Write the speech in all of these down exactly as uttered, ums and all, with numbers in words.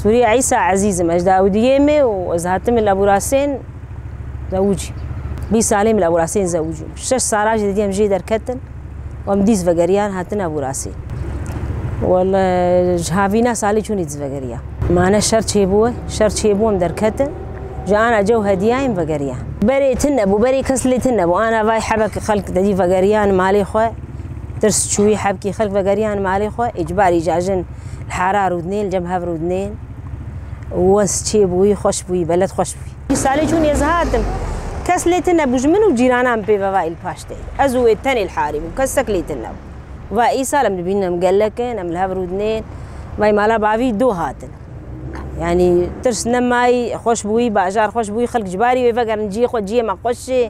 Sûrî Îsa Ezîz im, ez ji Dawidiyê me û ez hatim li Ebûrasên zewicî. Bîst salê min li Ebûrasên zewicî. Şeş sala jî didî em jê derketin û em dîs vegeriyan hatin Ebûrasê. Wele ji havîna salê çûnî dizvegeriya. Mane şer çêbû, şer çêbû em derketin. Ji ana cew hediyayên vegeriyan. Berê tune bû, berê kes lê tune bû. Ana vay hebek xelk dedî vegeriyan malê xwe. Tirs çûyî hebkî xelk vegeriyan malê xwe. Îcbarî ca jin li hara rûdinên, li cem hev rûdinên. Wes çêbûyî, xweş bûyî, beled xweş bûyî. Salê çûn ez hatim. Kes lê tune bû ji min û cîranan pê ve vay li paş tê. Ez û wê tenê li harî bûm. Kesek lê tune bû. Va îsal em dibînin em gelek in, em li hev rûdinên. Vay mala bavî do hatin. Yanî tirs nemayî, xweş bûyî, bajar xweş bûyî, xelk ji barî wê vegerin ciyê xwe, ciyê me xweş e.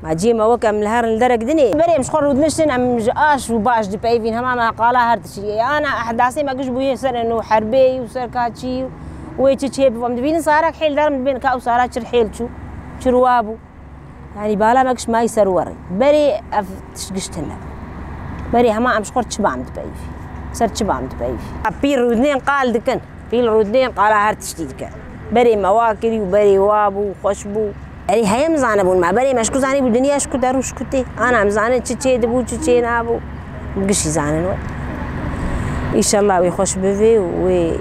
Ma ciyê me wek em li herin li derek dinê. Berê em ji xwe rûdiniştin, em ji aş û baş dipeyivîn, hema me qala her tiştî. Ana ehdasê me giş bûyê ser eno herbê û ser kaçî û wê çi çê bû. Em dibînin sarak hêl der em dibên ka ew sara çir hêl çû, çir wa bû. Yanî bala me giş mayî ser werê. Berê ev tişt giş tune. Berê hema em ji xwe çi bam dipeyivî. Ser çi bam dipeyivî. Pîr rûdinên qal dikin. Pîl rûdinên qala her tiştî dike. Berê me wa kirî û berê wa bû, xweş bû. Erê heye em zanibûn me. Berê me ji ku zanîbû dinya ji ku der û ji ku tê. Ana em zanin çi çê dibû, çi çê nabû. Gişî zanin we. Înşallah wê xweş bivê û wê,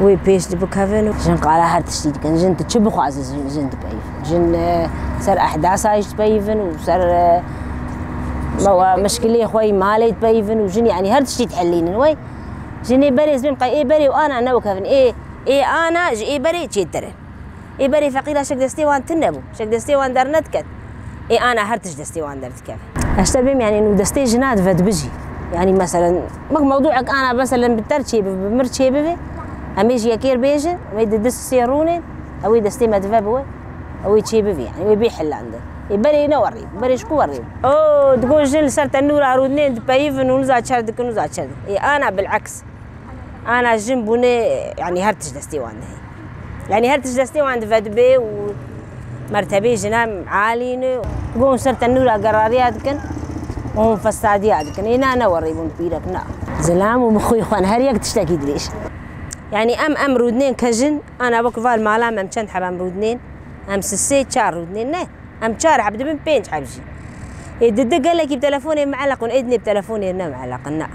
wê pêş dibikevin. Jin qala her tiştî dikin. Jin tu çi bixwazî jin, jin dipeyivin. Jin, e, ser ehdasa jî dipeyivin û ser, e, mewa, mişkilê xwe yî malê dipeyivin û jin, yanî her tiştî dihilînin. Wey jinê berê ez bêm qey ê berê û ana ne wekevin. Ê Ê ana ji ê berê çêtir in. Ê berê feqîra şek destê wan tune bû. Şek destê wan dernediket. Ê ana her tişt destê wan derdikeve. Ez te bêm, yanî nû destê jina dive dibijî. Yanî meselen, wek mewdûek ana meselen bi ter çêbibe, bi mir çêbibe. Em ê ji yekê re bêjin, em ê di du sê rûnên, ew ê destê me dive bi we, ew ê çêbibe, yanî wê bê hillandin. Ê berê ne werî, berê ji ku werî? O, digo jin li ser tenûra rûdinên dipeyivin û niza çer dikin, niza çer dikin. Ê ana bileks. Ana jin bûne, yanî her tişt destê wan de heye. Yanî her tişt destê wan de vedibê û mertebê jina alî ne. Gon ser tenûra gerariya dikin, hûn festadiya dikin. Ê na ne werî bûn pîrek na. Zilam û mixûyê xwe ne, her yek tiştekî dirêj. Yanî em, em rûdinên kejin, ana wek val mala me em çend heb em rûdinên, em sisê çar rûdinên ne. Em çar heb dibin, pênc heb jî. Ê di di gelekî bi telefonê mieleq in, ê dinê bi telefonê ne mieleq in, na.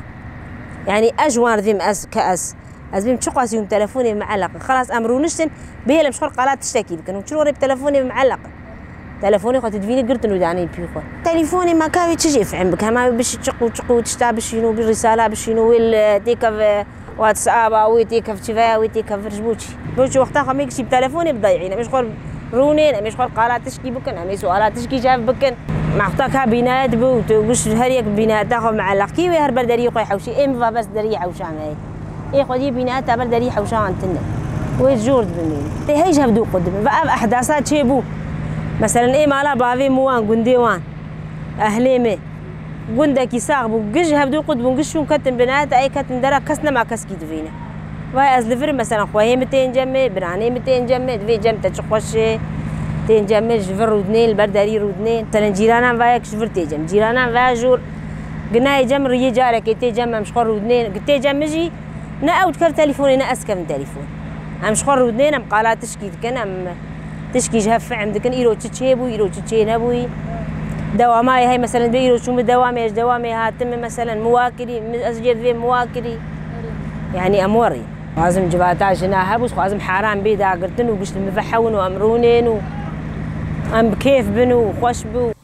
Yanî ez ji wan rivîm, ez ke ez, ez bêm çiqas yûm telefonê mieleq in. Xelas em rûniştin, bihêl em ji xwe re qala tiştekî bikin. Û çi were bi telefonê mieleq in. Telefonê xwe tu divînî girtin û danîn pî xwe. Telefonê me ka wê çi jê fehm bike? Hema wê bişî çiq û çiq û tişta bişîn û bi rîsala bişîn û wê li têkev WhatsApp-a wê têkev çi veya wê têkev vir ji bo çi? Bo çi wexta xwe mêkişî bi telefonê bidayîne? Em ê ji xwe rûnên, em ê ji xwe qala tişkî bikin, em ê suala tişkî ji hev bikin. Ma wexta ka bînayet bi û tu giş her yek bînayeta xwe mieleqkî wê her ber deriyê xwe hewşî. Ê min va bes deriyê hewşa me ye. Ê xwediyê bînayeta ber deriyê hewşa wan tune. Wê jor dibimînin. Tê hey ji hev dû qut dibin. Va ev ehdasa çê bû. Meselen ê mala bavê min wan, gundê wan. Ehlê me. Gundekî sax bû. Giş hevdû qut bûn. Giş şûn ketin binayeta ey ketin dera kes nema keskî divîne. Vay ez li vir mesela xwehê min tên cem me, biranê min tên cem me, divê cem te çi xweş e. Tên cem me ji vir rûdinên, li ber derî rûdinên. Selen cîranan vayek ji vir tê cem. Cîranan vaya jor ginayê cem riyê carekê tê cem em ji xwe rûdinên. Gi tê cem min jî Ne ew dikev telîfonê, ne ez dikevim telîfon. Em ji xwe rûdinên, em qala tişkî dikin, em tişkî ji hev fehm dikin, îro çi çêbû, îro çi çê nebûyî. Dewamayê hey, meselen, dibê îro çûm bi dewamê, ez ji dewamê hatim, min meselen, min wa kirî, min ez jê divê min wa kirî. Yanî em werî. Xwazim civata jina hebû, xwazim haran bê dagirtin û giş li min ve hewin û em rûnên û em bi kêf bin û xweş bi.